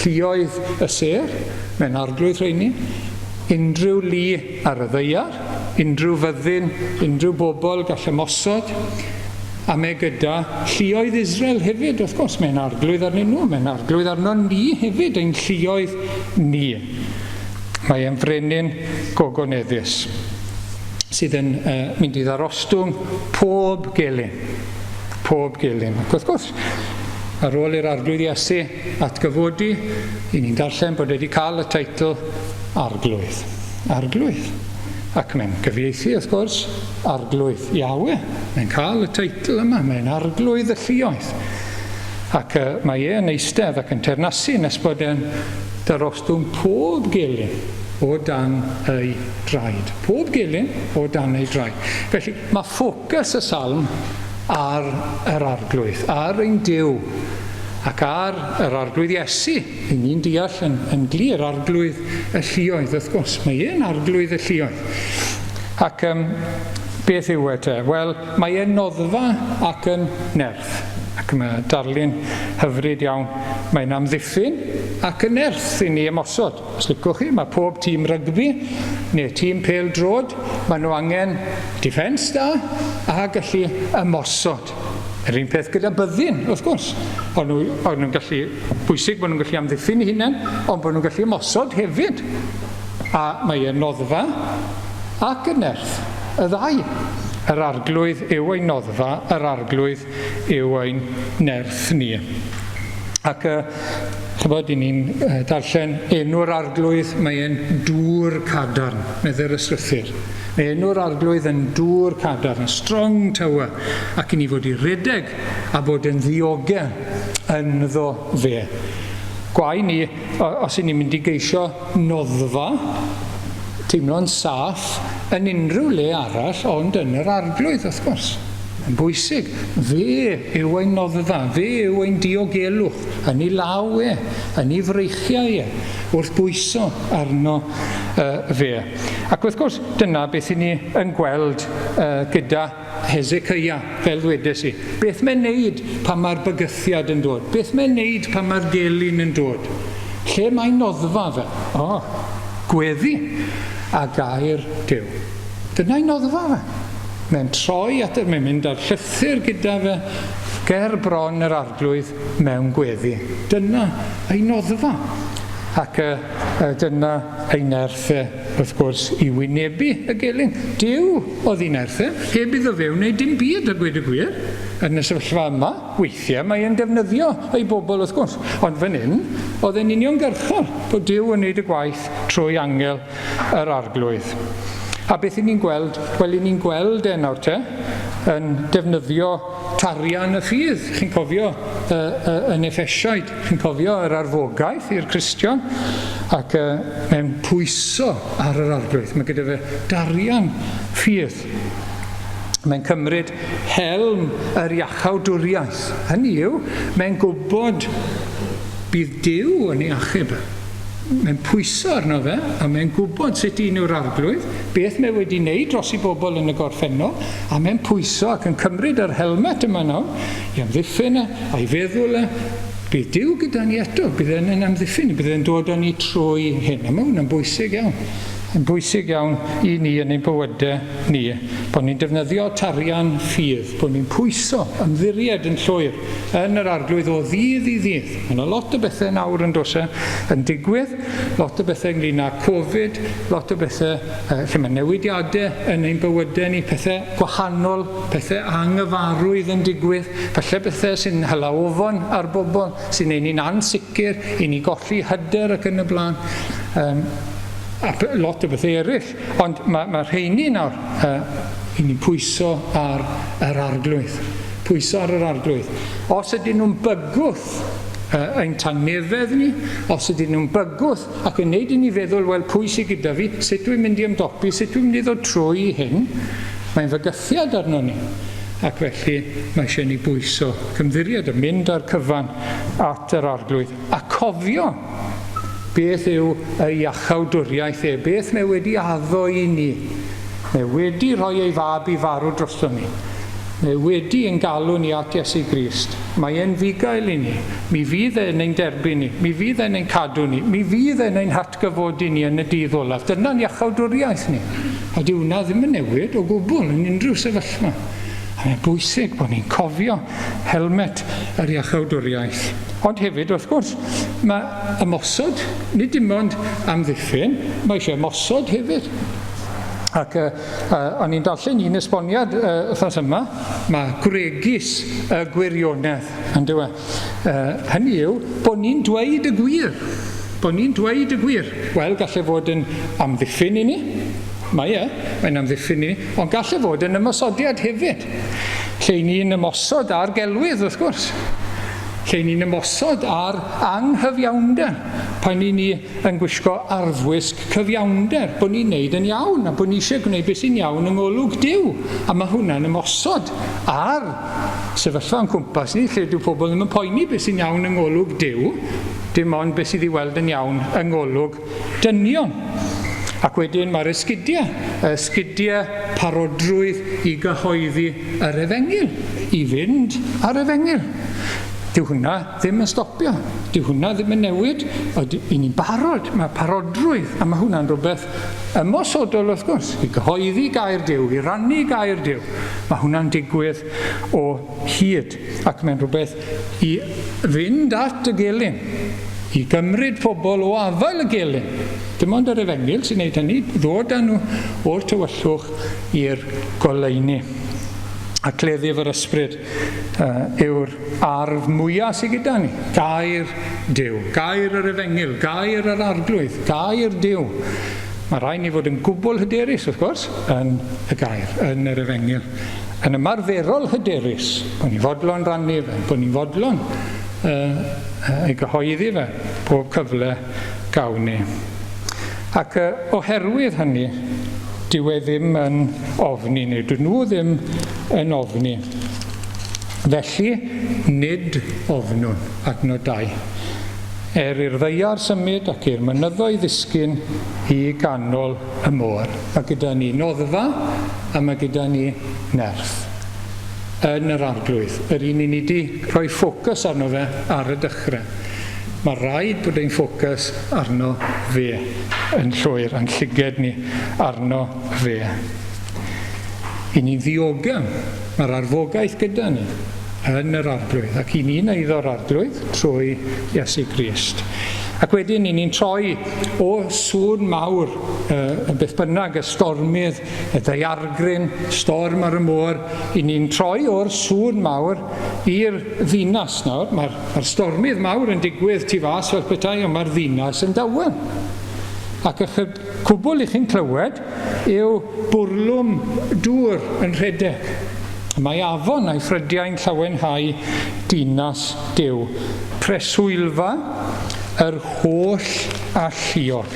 lluoedd y sêr, mae'n arglwydd rheini, unrhyw lu ar y ddaear, unrhyw fyddin, unrhyw bobl gall ymosod. A mae gyda lluoedd Israel hefyd, wrth gwrs, mae'n arglwydd arnyn nhw, mae'n arglwydd arno ni hefyd, ein lluoedd ni. Mae e'n frenin gogoneddus sydd yn uh, mynd i ddarostwng pob gelyn. Pob gelyn. Ac wrth gwrs, ar ôl i'r arglwydd Iesu atgyfodi, i ni'n darllen bod wedi cael y teitl Arglwydd. Arglwydd. Ac mae'n gyfieithu, wrth gwrs, Arglwydd Yahweh. Mae'n cael y teitl yma, mae'n Arglwydd y lluoedd. Ac uh, mae e yn eistedd ac yn teyrnasu nes bod e'n darostwng pob gelyn o dan ei draed. Pob gelyn o dan ei draed. Felly mae ffocws y salm ar yr Arglwydd, ar ein Duw, ac ar yr Arglwydd Iesu. Yn ni'n deall yn, yn glir, Arglwydd y lluoedd, wrth gwrs. Mae e'n Arglwydd y lluoedd. Ac um, beth yw e te? Wel, mae e'n noddfa ac yn nerth. Ac mae darlun hyfryd iawn. Mae'n amddiffyn ac yn nerth i ni ymosod. Os licwch chi, mae pob tîm rygbi neu tîm pêl-droed, maen nhw angen defence da a gallu ymosod. Yr un peth gyda byddin, wrth gwrs. O'n nhw, o'n nhw'n gallu, bwysig bod nhw'n gallu amddiffyn eu hunain, ond bod nhw'n gallu ymosod hefyd. A mae e'n noddfa ac yn nerth, y ddau. Yr arglwydd yw ein noddfa, yr arglwydd yw ein nerth ni. Ac uh, chybod, i ni'n darllen enw'r arglwydd, mae e'n dŵr cadarn, medde'r ysgrythur. Mae enw'r arglwydd yn dŵr cadarn, strong tower, ac i ni fod i redeg a bod yn ddiogel ynddo fe. Gwae ni, os i ni'n mynd i geisio noddfa, teimlo'n saff yn unrhyw le arall ond yn yr arglwydd, wrth gwrs. Yn bwysig, fe yw ein noddfa, fe yw ein diogelwch, yn ei law e, yn ei freichiau e, wrth bwyso arno uh, fe. Ac wrth gwrs, dyna beth i ni yn gweld uh, gyda Hezekiah, fel ddwedes i. Beth mae'n neud pan mae'r bygythiad yn dod? Beth mae'n neud pan mae'r gelyn yn dod? Lle mae noddfa fe? O, oh, gweddi a gair Duw. Dyna'i noddfa fe. Mae'n troi at y... Mae'n mynd â'r llythyr gyda fe ger bron yr arglwydd mewn gweddi. Dyna ei noddfa. Ac uh, dyna ei nerth e, wrth gwrs, i wynebu y gelyn. Duw oedd ei nerth e, heb iddo fe wneud dim byd a gweud y gwir. Yn y sefyllfa yma, weithiau mae e'n defnyddio ei bobl wrth gwrs. Ond fan hyn, oedd e'n uniongyrchol bod Duw yn wneud y gwaith trwy angel yr arglwydd. A beth i ni'n gweld? Wel, i ni'n gweld e nawr te, yn defnyddio tarian y ffydd. Chi'n cofio uh, uh, yn Effesiaid, chi'n cofio yr arfogaeth i'r Cristion, ac uh, mae'n pwyso ar yr arglwydd. Mae gyda fe darian ffydd. Mae'n cymryd helm yr iachawdwriaeth. Hynny yw, mae'n gwybod bydd Duw yn ei achub. Mae'n pwyso arno fe, a mae'n gwybod sut un yw'r arglwydd, beth mae wedi wneud dros i bobl yn y gorffennol, a mae'n pwyso ac yn cymryd yr helmet yma nawr i amddiffyn e, a'i feddwl e. Bydd Duw gyda ni eto, bydd e'n amddiffyn, bydd e'n dod â ni trwy hyn. A mae hwnna'n bwysig iawn. Yn bwysig iawn i ni yn ein bywydau ni, bod ni'n defnyddio tarian ffydd, bod ni'n pwyso, ymddiried yn llwyr yn yr arglwydd o ddydd i ddydd. Mae yna lot o bethau nawr yn does e, yn digwydd, lot o bethau ynglyn â Covid, lot o bethau uh, lle mae newidiadau yn ein bywydau ni, pethau gwahanol, pethau anghyfarwydd yn digwydd, falle bethau sy'n hala ofon ar bobl, sy'n ein ni'n ansicr, i ni golli hyder ac yn y blaen. Um, a lot o bethau eraill. Ond mae, mae rheini nawr, uh, i ni pwyso ar yr arglwydd. Pwyso ar yr arglwydd. Os ydyn nhw'n bygwth uh, ein tangnefedd ni, os ydyn nhw'n bygwth ac yn neud i ni feddwl, wel, pwy sydd gyda fi, sut dwi'n mynd i ymdopi, sut dwi'n mynd i ddod trwy hyn, mae'n fygythiad arno ni. Ac felly mae eisiau ni bwyso cymddiried a mynd â'r cyfan at yr arglwydd a cofio beth yw ei iachawdwriaeth e, beth mae wedi addo i ni. Mae wedi rhoi ei fab i farw drosto ni. Mae wedi ein galw ni at Iesu Grist. Mae e'n fugail i ni. Mi fydd e'n ein derbyn ni. Mi fydd e'n ein cadw ni. Mi fydd e'n ein hatgyfodi ni yn y dydd olaf. Dyna'n iachawdwriaeth ni. A dyw hwnna ddim yn newid o gwbl yn unrhyw sefyllfa. A mae'n bwysig bod ni'n cofio helmet yr iachawdwriaeth. Ond hefyd, wrth gwrs, mae ymosod, nid dim ond amddiffyn, mae eisiau ymosod hefyd. Ac uh, o'n i'n darllen un esboniad wythnos yma, mae gwregys y gwirionedd, yn dyw e. Hynny yw, bod ni'n dweud y gwir. Bod ni'n dweud y gwir. Wel, gallai fod yn amddiffyn i ni. Mae e, mae'n amddiffyn i ni. Ond gallai fod yn ymosodiad hefyd. Lle i ni'n ymosod ar gelwydd, wrth gwrs. Lle i ni'n ymosod ar anghyfiawnder. Pan i ni yn gwisgo arfwisg cyfiawnder, bod ni'n neud yn iawn, a bod ni eisiau gwneud beth sy'n iawn yng ngolwg Duw. A mae hwnna'n ymosod ar sefyllfa o'n cwmpas ni, lle dyw pobl ddim yn poeni beth sy'n iawn yng ngolwg Duw, dim ond beth sydd i weld yn iawn yng ngolwg dynion. Ac wedyn mae'r esgidiau, esgidiau parodrwydd i gyhoeddi yr efengyl, i fynd ar efengyl. Dyw hwnna ddim yn stopio. Dyw hwnna ddim yn newid. I ni'n barod, mae parodrwydd, a mae hwnna'n rhywbeth ymosodol wrth gwrs, i gyhoeddi gair Duw, i rannu gair Duw. Mae hwnna'n digwydd o hyd, ac mae'n rhywbeth i fynd at y gelyn, i gymryd pobl o afael y gelyn. Dim ond yr efengyl sy'n gwneud hynny, ddod â nhw o'r tywyllwch i'r goleuni. A cleddyf yr ysbryd yw'r arf mwyaf sydd gyda ni. Gair Duw, gair yr Efengyl, gair yr Arglwydd, gair Duw. Mae rhaid ni fod yn gwbl hyderus, wrth gwrs, yn y gair, yn yr Efengyl. Yn ymarferol hyderus, bod ni'n fodlon rannu fe, bod ni'n fodlon uh, ei gyhoeddi fe bob cyfle gawn ni. Ac uh, oherwydd hynny, dyw e ddim yn ofni, neu dyn nhw ddim yn ofni. Felly, nid ofnwn, adnod 2. Er i'r ddaear symud ac i'r mynyddoedd ddisgyn i ganol y môr. Mae gyda ni noddfa a mae gyda ni nerth yn yr Arglwydd, yr un i ni wedi rhoi ffocws arno fe ar y dechrau. Mae rhaid bod ein ffocws arno fe yn llwyr, a'n llyged ni arno fe. I ni'n ddiogel, mae'r arfogaeth gyda ni yn yr Arglwydd, ac i ni'n eiddo'r Arglwydd trwy Iesu Grist. Ac wedyn i ni'n troi o sŵn mawr, uh, beth bynnag, y stormydd, y daeargryn, storm ar y môr, i ni'n troi o'r sŵn mawr i'r ddinas nawr. Mae'r mae stormydd mawr yn digwydd tu fas fel petai, ond mae'r ddinas yn dawel. Ac y cwbl i chi'n clywed yw bwrlwm dŵr yn rhedeg. Mae afon a'i ffrydiau'n llawenhau dinas Duw, preswylfa yr holl alluog,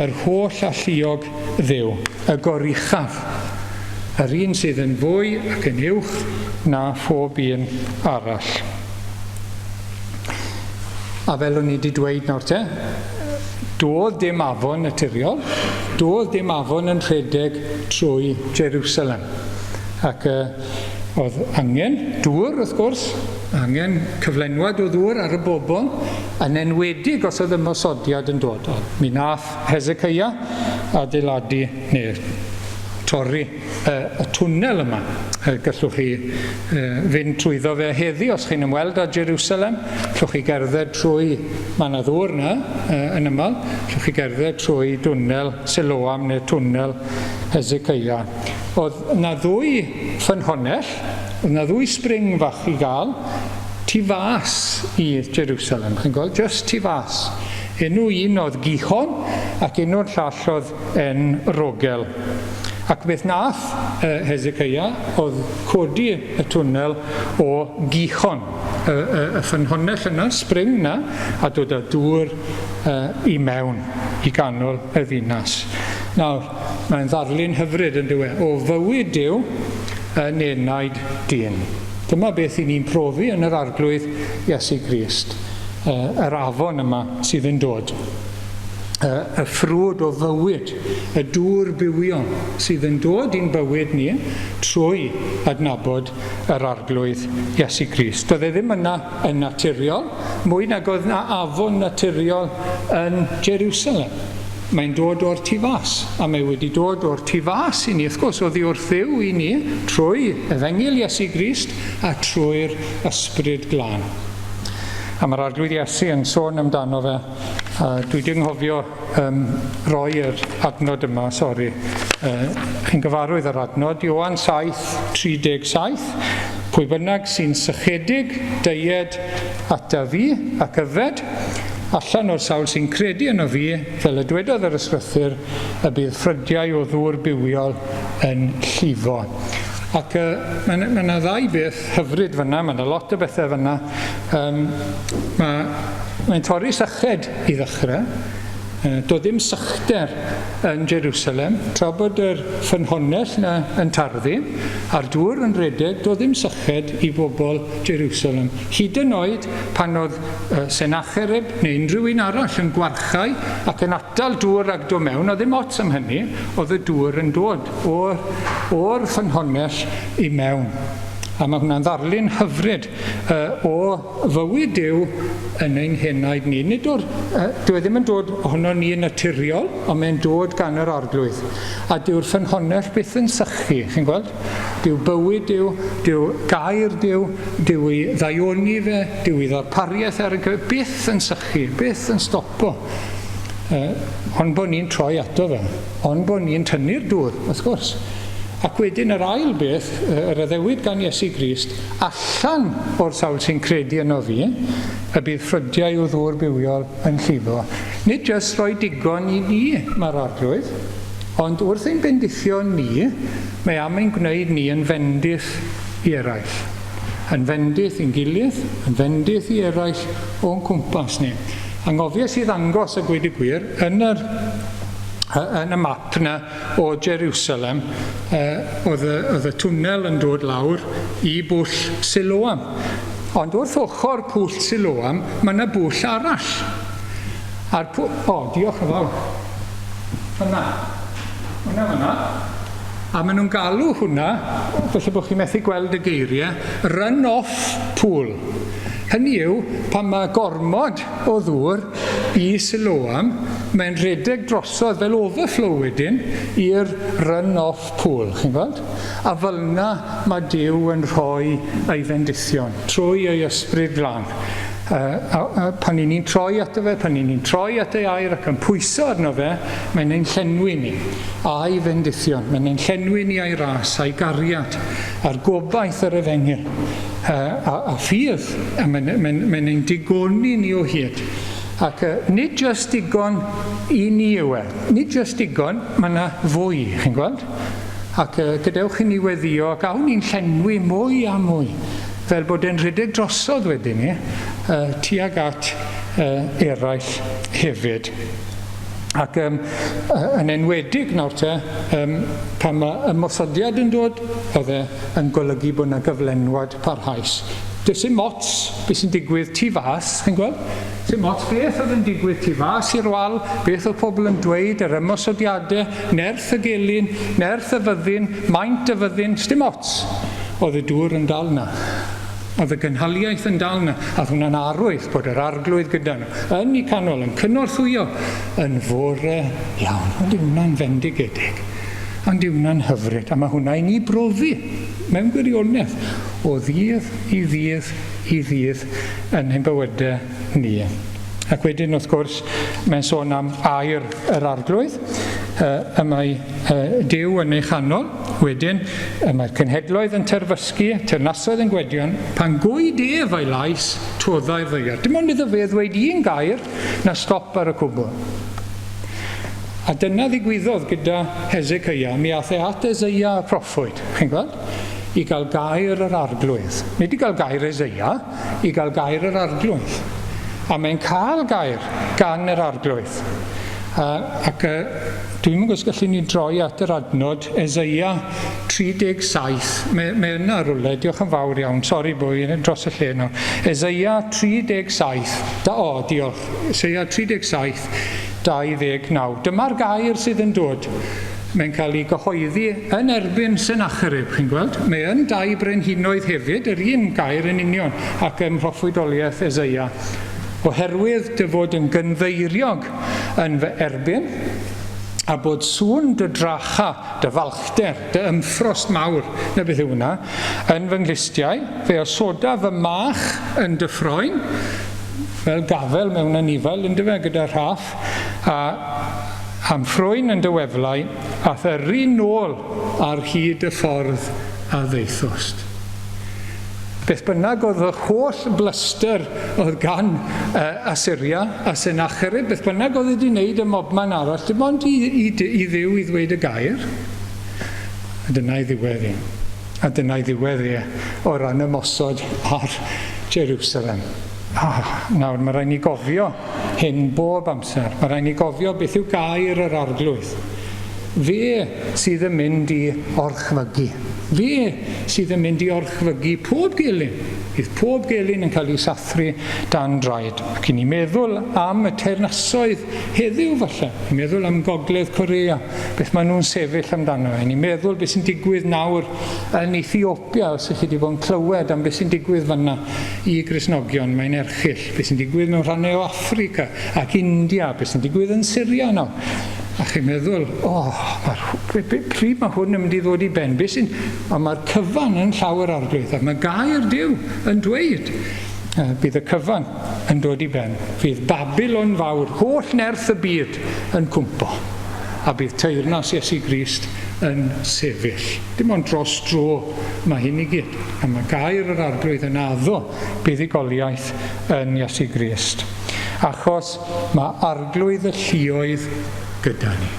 yr holl alluog Dduw, y goruchaf, yr un sydd yn fwy ac yn uwch na phob un arall. A fel o'n i wedi dweud nawr te, doedd dim afon naturiol, doedd dim afon yn rhedeg trwy Jerusalem. Ac uh, oedd angen dŵr, wrth gwrs, angen cyflenwad o ddŵr ar y bobl, yn enwedig os oedd ymosodiad yn dod. Mi nath Hezekiah adeiladu, neu torri y twnnel yma. Gallwch chi fynd trwyddo fe heddi os chi'n ymweld â Jerusalem. Gallwch chi gerdded trwy, mae yna ddŵr yna yn ymyl, gallwch chi gerdded trwy dwnnel Siloam neu twnnel Hezekiah. Oedd yna ddwy ffynhonnell, oedd yna ddwy spring fach i gael, tu fas i Jerusalem. Chi'n gweld, just tu fas. Enw un oedd Gihon ac enw'r llall oedd En Rogel. Ac beth nath Hezekiah oedd codi y twnnel o Gihon, y, y, y ffynhonnell yna, spring yna, a dod â dŵr uh, i mewn i ganol y ddinas. Nawr, mae'n ddarlun hyfryd yn dywe, o fywyd Duw yn enaid dyn. Dyma beth i ni'n profi yn yr Arglwydd Iesu Grist, uh, yr afon yma sydd yn dod. Y ffrwd o fywyd, y dŵr bywiol sydd yn dod i'n bywyd ni trwy adnabod yr Arglwydd Iesu Grist. Doedd e ddim yna yn naturiol, mwy nag oedd na afon naturiol yn Jerusalem. Mae'n dod o'r tu fas, a mae wedi dod o'r tu fas i ni, wrth gwrs, oddi wrth Dduw i ni, trwy Efengyl Iesu Grist a trwy'r Ysbryd Glân. A mae'r Arglwydd Iesu yn sôn amdano fe. A dwi wedi anghofio um, roi yr adnod yma, sori. Chi'n gyfarwydd â'r adnod, Ioan 7, 37. Pwy bynnag sy'n sychedig, deued ata fi ac yfed, allan o'r sawl sy'n credu yno fi, fel y dwedodd yr ysgrythur, y bydd ffrydiau o ddŵr bywiol yn llifo. Ac mae yna ma ddau beth hyfryd fyna, mae yna lot o bethau fyna. Um, mae Mae'n torri syched i ddechrau. Doedd ddim sychder yn Jerusalem, tra bod yr ffynhonnell na yn tarddu, a'r dŵr yn rhedeg, doedd ddim syched i bobl Jerusalem. Hyd yn oed pan oedd Sennacherib neu unrhyw un arall yn gwarchau ac yn atal dŵr rhag dod mewn, oedd ddim ots am hynny, oedd y dŵr yn dod o'r, or ffynhonnell i mewn. A mae hwnna'n ddarlun hyfryd o fywyd Duw yn ein henaid ni. Nid o'r, dyw e ddim yn dod ohono ni yn naturiol, ond mae'n dod gan yr Arglwydd. A dyw'r ffynhonnell byth yn sychu, chi'n gweld? Dyw bywyd Duw, dyw gair Duw, dyw ei ddaioni fe, dyw ei ddarpariaeth ar y cyfer, byth yn sychu, byth yn stopo. Ond bod ni'n troi ato fe, ond bod ni'n tynnu'r dŵr, wrth gwrs. Ac wedyn yr ail beth, yr addewid gan Iesu Grist, allan o'r sawl sy'n credu yno fi, y bydd ffrydiau o ddŵr bywiol yn llifo. Nid jyst rhoi digon i ni mae'r Arglwydd, ond wrth ein bendithio ni, mae am ein gwneud ni yn fendith i eraill. Yn fendith i'n gilydd, yn fendith i eraill o'n cwmpas ni. Anghofiais i ddangos, a gweud y gwir, yn yr, yn y map 'na, o Jerusalem, oedd y, oedd y twnnel yn dod lawr i bwll Siloam. Ond wrth ochr pwll Siloam, mae yna bwll arall. A'r pw... O, diolch yn fawr. Fyna. Hwna fyna. A maen nhw'n galw hwnna, felly bod chi'n methu gweld y geiriau, run-off pool. Hynny yw, pan mae gormod o ddŵr i Siloam, mae'n rhedeg drosodd fel overflow wedyn i'r run-off pool, chi'n gweld? A fel yna mae Duw yn rhoi ei fendithion trwy ei ysbryd glân. A, a pan ni'n ni'n troi ato fe, pan ni'n ni'n troi at ei air ac yn pwyso arno fe, mae'n ein llenwi ni a'i fendithion, mae'n ein llenwi ni a'i ras, a'i gariad, a'r gobaith yr efengyl, a, a, a ffydd, a mae'n mae, mae ein digoni ni o hyd. Ac nid jyst digon i ni yw e. Nid jyst digon, mae yna fwy, chi'n gweld? Ac gadewch i ni weddio ac awn ni'n llenwi mwy a mwy, fel bod e'n rhedeg drosodd wedyn ni, tuag at eraill hefyd. Ac um, yn enwedig nawr te, um, pan mae ymosodiad yn dod, oedd e yn golygu bod yna gyflenwad parhaus. Does dim ots beth sy'n digwydd tu fas, chi'n gweld? Dim ots beth oedd yn digwydd tu fas i'r wal, beth oedd pobl yn dweud, yr ymosodiadau, nerth y gelyn, nerth y fyddin, maint y fyddin, dim ots. Oedd y dŵr yn dal 'na. Oedd y gynhaliaeth yn dal 'na. A oedd hwnna'n arwydd bod yr arglwydd gyda nhw, yn eu canol, yn cynorthwyo yn fore iawn. Ond yw hwnna'n fendigedig? Ond yw hwnna'n hyfryd? A mae hwnna i ni brofi, mewn gwirionedd, o ddydd i ddydd i ddydd yn ein bywydau ni. Ac wedyn, wrth gwrs, mae'n sôn am air yr arglwydd, y mae Duw yn ei chanol. Wedyn, y mae'r cenhedloedd yn terfysgu, teyrnasoedd yn gwedion, pan gwyd ef a'i lais, toddai'r ddaear. Dim ond iddo fe ddweud un gair, na stop ar y cwbl. A dyna ddigwyddodd gyda Hezekiah. Mi ath e at Eseia y proffwyd, chi'n gweld? I gael gair yr arglwydd. Nid i gael gair Eseia, i gael gair yr arglwydd. A mae'n cael gair gan yr arglwydd. Ac dwi'n yn gwybod os gallwn ni droi at yr adnod Eseia 37. Mae, mae yna rwle, diolch yn fawr iawn. Sori bod fi'n dros y lle nawr. Eseia 37. Da, o, diolch. Eseia 37. 29. Dyma'r gair sydd yn dod. Mae'n cael ei gyhoeddi yn erbyn Sennacherib, chi'n gweld? Mae yn dau brenhinoedd hefyd, yr un gair yn union, ac ym mhroffwydoliaeth Eseia. Oherwydd dy fod yn gynddeiriog yn fy erbyn, a bod sŵn dy dracha, dy falchder, dy ymffrost mawr, na beth yw hwnna, yn fy nghlustiau, fe osoda fy mach yn dy ffroen, fel gafel mewn anifail, yndyfe, gyda rhaff, a am ffrwyn yn dy weflau, a'th yrru nôl ar hyd y ffordd a ddaethost. Beth bynnag oedd y holl blyster oedd gan uh, Assyria a Sennacherib, beth bynnag oedd wedi wneud ym mobman arall, dim ond i, i, i Dduw i ddweud y gair. A dyna'i ddiwedd i. A dyna'i ddiwedd i o ran ymosod ar Jerusalem. Ah, nawr mae rhaid ni gofio hyn bob amser. Mae rhaid ni gofio beth yw gair yr Arglwydd. Fe sydd yn mynd i orchfygu. Fe sydd yn mynd i orchfygu pob gelyn. Bydd pob gelyn yn cael ei sathru dan draed. Ac i ni meddwl am y teyrnasoedd heddiw falle. I meddwl am Gogledd Korea, beth maen nhw'n sefyll amdano. I ni meddwl beth sy'n digwydd nawr yn Ethiopia, os ych chi wedi bod yn clywed am beth sy'n digwydd fanna i Gristnogion, mae'n erchyll. Beth sy'n digwydd mewn rhannau o Affrica ac India, beth sy'n digwydd yn Syria nawr. A chi'n meddwl, o, oh, mae'r, pryd mae hwn yn mynd i ddod i ben? Beth sy'n... Ond mae'r cyfan yn llaw yr Arglwydd, a mae gair Duw yn dweud, bydd y cyfan yn dod i ben. Fydd Babilon fawr, holl nerth y byd yn cwmpo, a bydd teyrnas Iesu Grist yn sefyll. Dim ond dros dro mae hyn i gyd. A mae gair yr Arglwydd yn addo buddugoliaeth yn Iesu Grist. Achos mae Arglwydd y lluoedd gyda ni.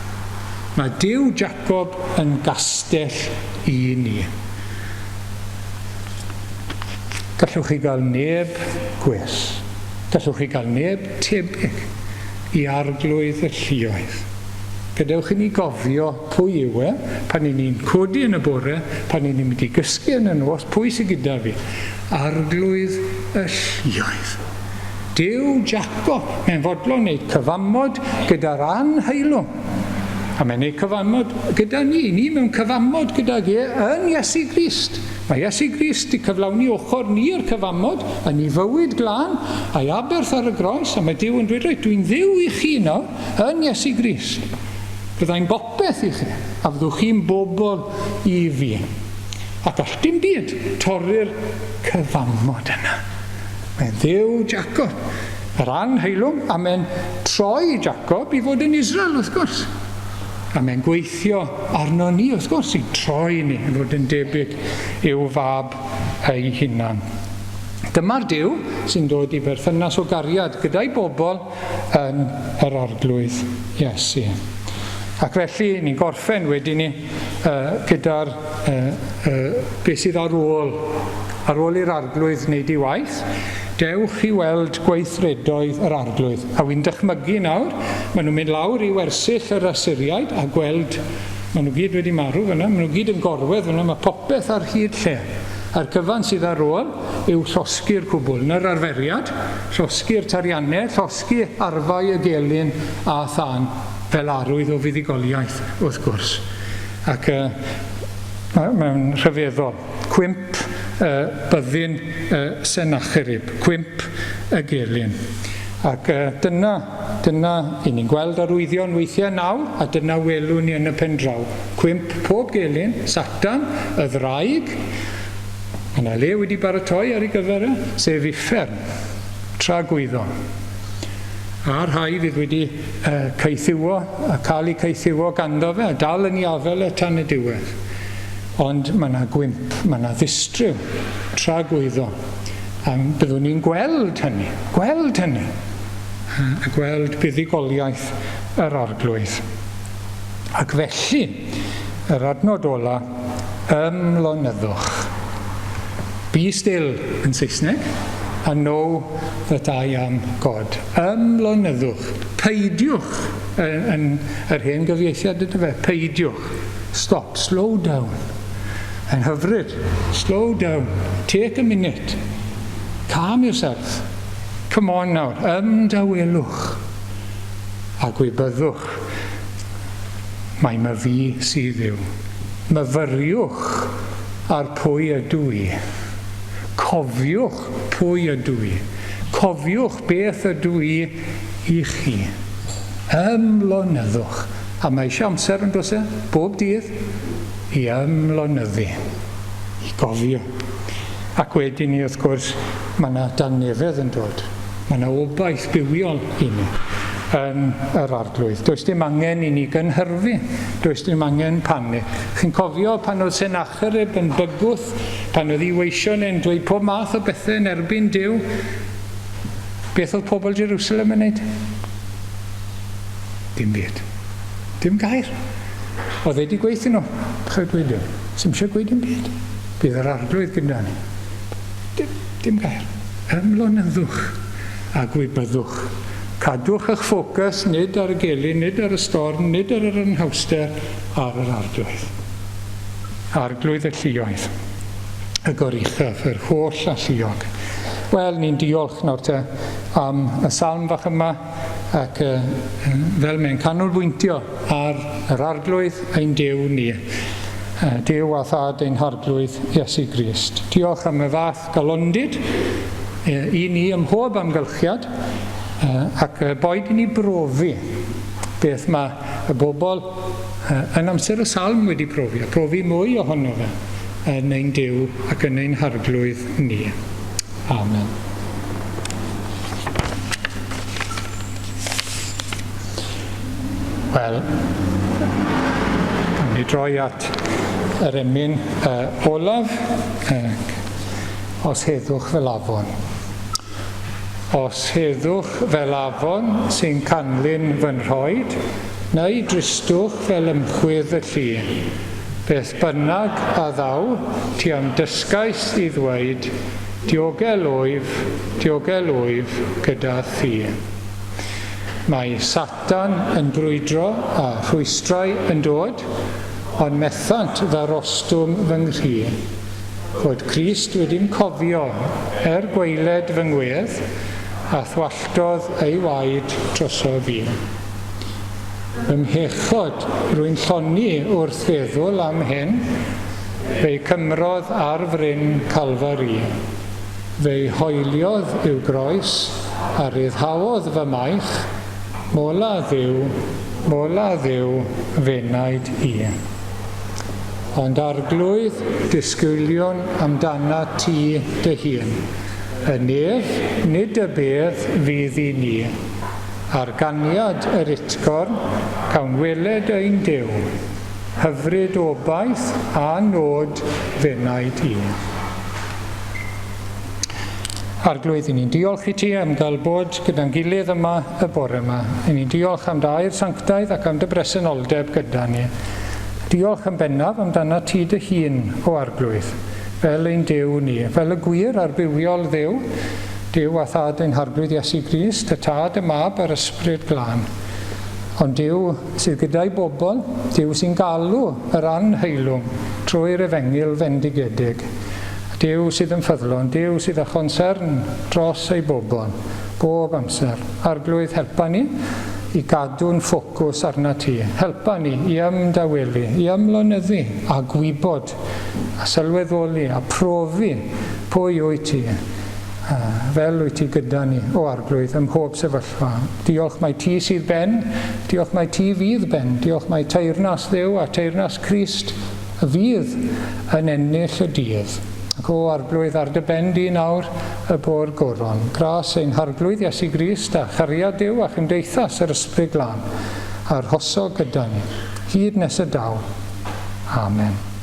Mae Duw Jacob yn gastell i ni. Gallwch chi gael neb gwell. Gallwch chi gael neb tebyg i Arglwydd y lluoedd. Gadewch i ni gofio pwy yw e, pan 'y ni'n codi yn y bore, pan 'y ni'n mynd i gysgu yn y nos, pwy sydd gyda fi? Arglwydd y lluoedd. Duw Jacob, mae'n fodlon wneud cyfamod gyda'r anheilwng. A mae'n gwneud cyfamod gyda ni, ni mewn cyfamod gydag e yn Iesu Grist. Mae Iesu Grist 'di cyflawni ochr ni i'r cyfamod yn ei fywyd glân a'i aberth ar y groes, a mae Duw yn dweud, reit, dwi'n Dduw i chi nawr, yn Iesu Grist. Byddai'n bopeth i chi, a fyddwch chi'n bobl i fi. A gall dim byd torri'r cyfamod yna. Mae'n Dduw Jacob, yr anheilwng, a mae'n troi Jacob i fod yn Israel, wrth gwrs. A mae'n gweithio arno ni, wrth gwrs, i troi ni i fod yn debyg i'w fab ei hunan. Dyma'r Duw sy'n dod i berthynas o gariad gyda'i bobl yn yr Arglwydd Iesu. Ac felly, ni'n gorffen wedyn ni uh, gyda'r uh, uh, beth sydd ar ôl, ar ôl i'r Arglwydd wneud ei waith. Dewch i weld gweithredoedd yr Arglwydd. A wi'n dychmygu nawr, maen nhw'n mynd lawr i wersyll yr Asyriaid a gweld, maen nhw gyd wedi marw fyna, maen nhw gyd yn gorwedd fyna, mae popeth ar hyd lle. A'r cyfan sydd ar ôl yw llosgi'r cwbl. Na'r arferiad, llosgi'r tariannau, llosgi arfau y gelyn a thân, fel arwydd o fuddugoliaeth, wrth gwrs. Ac uh, mae'n rhyfeddol. Cwymp byddin Sennacherib, cwymp y gelyn. Ac dyna, dyna, i ni'n gweld arwyddion weithiau nawr, a dyna welwn ni yn y pendraw. Cwymp pob gelyn, Satan, y ddraig, mae yna le wedi baratoi ar ei gyfer e, sef uffern, tragwyddol. A'r rhai fydd wedi uh, caethiwo, a cael eu caethiwo ganddo fe, a dal yn ei afel e tan y diwedd. Ond mae 'na gwymp, mae 'na ddistryw tragwyddo. A byddwn ni'n gweld hynny, gweld hynny, a gweld buddugoliaeth yr Arglwydd. Ac felly, yr adnod ola, ymlonyddwch. Be still yn Saesneg, and know that I am God. Ymlonyddwch. Peidiwch, yn, yn yr hen gyfieithiad ydy fe, peidiwch. Stop, slow down. Yn hyfryd. Slow down. Take a minute. Calm yourself. Come on nawr, ymdawelwch. a gwybyddwch mai myfi sydd Dduw. Myfyriwch ar pwy ydw i. Cofiwch pwy ydw i. Cofiwch beth ydw i i chi. Ymlonyddwch. A mae eisiau amser yn does e? Bob dydd i ymlonyddu. I gofio. Ac wedyn ni wrth gwrs, mae yna dangnefedd yn dod. Mae yna obaith bywiol i ni yn yr Arglwydd. Does dim angen i ni gynhyrfu, does dim angen panig. Chi'n cofio pan oedd Sennacherib yn bygwth, pan oedd ei weision e'n dweud pob math o bethau yn erbyn Duw, beth oedd pobl Jerusalem yn wneud? Dim byd. Dim gair. Oedd e wedi gweithio nhw. Chwe dweud dim. Sim eisiau gweud dim byd. Bydd yr Arglwydd gyda ni. Dim, dim gair. Ymlonyddwch a gwybyddwch. Cadwch eich ffocws nid ar y gelyn, nid ar y storm, nid ar yr anhawster, ar yr Arglwydd. Arglwydd y lluoedd, y goruchaf, yr holl alluog. Wel, ni'n diolch nawr te am y salm fach yma, ac fel mae'n canolbwyntio ar yr Arglwydd ein Duw ni, Duw a Thad ein Harglwydd Iesu Grist. Diolch am y fath galondid i ni ym mhob amgylchiad, ac boed i ni brofi beth mae y bobl yn amser y salm wedi profi, a profi mwy ohono fe yn ein Duw ac yn ein Harglwydd ni. Amen. Wel, ni droi at yr emyn olaf, os heddwch fel afon. Os heddwch fel afon sy'n canlyn fy nhroed, neu dristwch fel ymchwydd y llu. Beth bynnag a ddaw, ti a'm dysgais i ddweud, Diogel wyf, diogel wyf gyda thi. Mae Satan yn brwydro a rhwystrau yn dod, ond methant ddarostwng fy nghri. Fod Crist wedi'm cofio er gwaeled fy ngwedd, a thwalltodd ei waed drosof fi. Fy mhechod, rwy'n llonni wrth feddwl am hyn, fe'i cymrodd ar fryn Calfari. Fe'i hoeliodd i'w groes, a ryddhaodd fy maich, Mola Dduw, mola Dduw, f'enaid i. Ond Arglwydd, disgwyliwn amdanat ti dy hun. Y nef, nid y bedd, fydd i ni. Ar ganiad yr utgorn, cawn weled ein Duw. Hyfryd obaith a nod f'enaid i. Arglwydd, i ni'n diolch i ti am gael bod gyda'n gilydd yma y bore yma. I ni'n diolch am dy air sanctaidd ac am dy bresenoldeb gyda ni. Diolch yn bennaf amdana ti dy hun, o Arglwydd, fel ein Duw ni, fel y gwir a'r bywiol Dduw, Duw a Thad ein Harglwydd Iesu Grist, y Tad, y Mab a'r Ysbryd Glân. Ond Duw sydd gyda'i bobl, Duw sy'n galw yr anheilwng trwy'r Efengyl fendigedig. Duw sydd yn ffyddlon, Duw sydd â chonsern dros ei bobl, bob amser. Arglwydd, helpa ni i gadw'n ffocws arnat ti. Helpa ni i ymdawelu, i ymlonyddu a gwybod, a sylweddoli a profi pwy wyt ti, fel wyt ti gyda ni, o Arglwydd, ym mhob sefyllfa. Diolch mai ti sydd ben, diolch mai ti fydd ben, diolch mai teyrnas Dduw a teyrnas Crist fydd yn ennill y dydd. Ac o Arglwydd, ar dy ben di nawr y bo'r goron. Gras ein Harglwydd Iesu Grist a chariad Duw a chymdeithas yr Ysbryd Glân, arhoso gyda ni, hyd nes y daw. Amen.